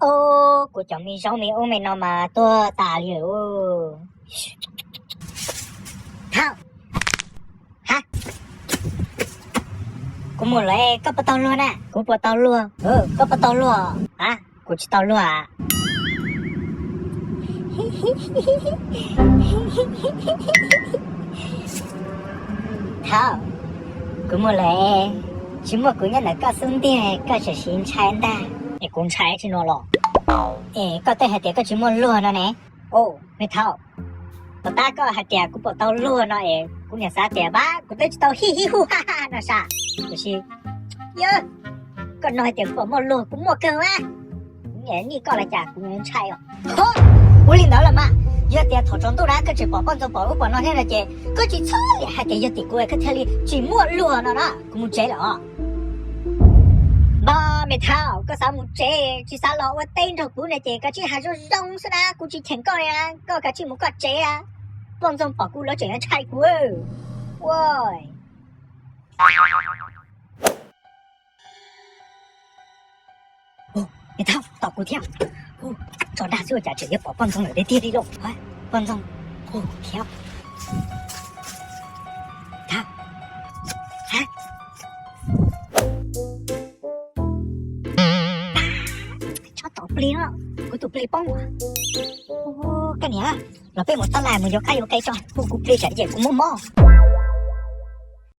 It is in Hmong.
Ob, kuv cov me zaub me ub me no mas tuag tas li lawm. Thaub, ha, kuv mus lawm, koj puas tau luag na? Kuv puas tau luag? Koj puas tau luag? A, kuv tsis tau luag. Thaub, kuv mus lawm, tsis muaj kuv nyob ntawm koj xub ntiag koj tseem siv ntshai ntag. Es kuv ntshai tsis nua los? Es koj twb hais tias koj tsis muaj luag no ne. Au, me thaub, puas tab koj hais tias kuv puas tau luag no es kuv niam xav tias pab kuv twb tsis tau hij hij huj ha ha no sas. Tiam sis, yog koj no hais tias kuv puas muaj luag, kuv muaj kawg mas. Kuv niam nij koj los cas kuv ntshai os. Ho, ua li ntawd los mas, yog tias thaum tsaus ntuj na koj tseem pom poj ntxoog pom ub pom no thiab no ces koj tsis txhob liam hais tias yog tim kuv koj thiaj li tsis muaj luag no na, kuv mus tsev lawm os. Npog, me thaub, koj xav mus tsev tsis xav los ua teb nrog kuv no ces kav tsij hais zoo zoo xwb na, kuv tsis cheem koj li na, koj kav tsij mus koj tsev a. Poj ntxoog pom kuv lawv tseem yuav ntshai kuv. Ua, me thaub, tos kuv thiab. Tso dag xwb ua cas tseem yuav pom poj ntxoog lawm tiag tiag li lauj. Poj ntxoog, thiab, ha, ha, tso tom plis no, kuv tus plis poob. Koj niam, los peb mus tab laj mus yuav qab yuav qe tso, hu kuv plig tsam ces kuv muaj mob.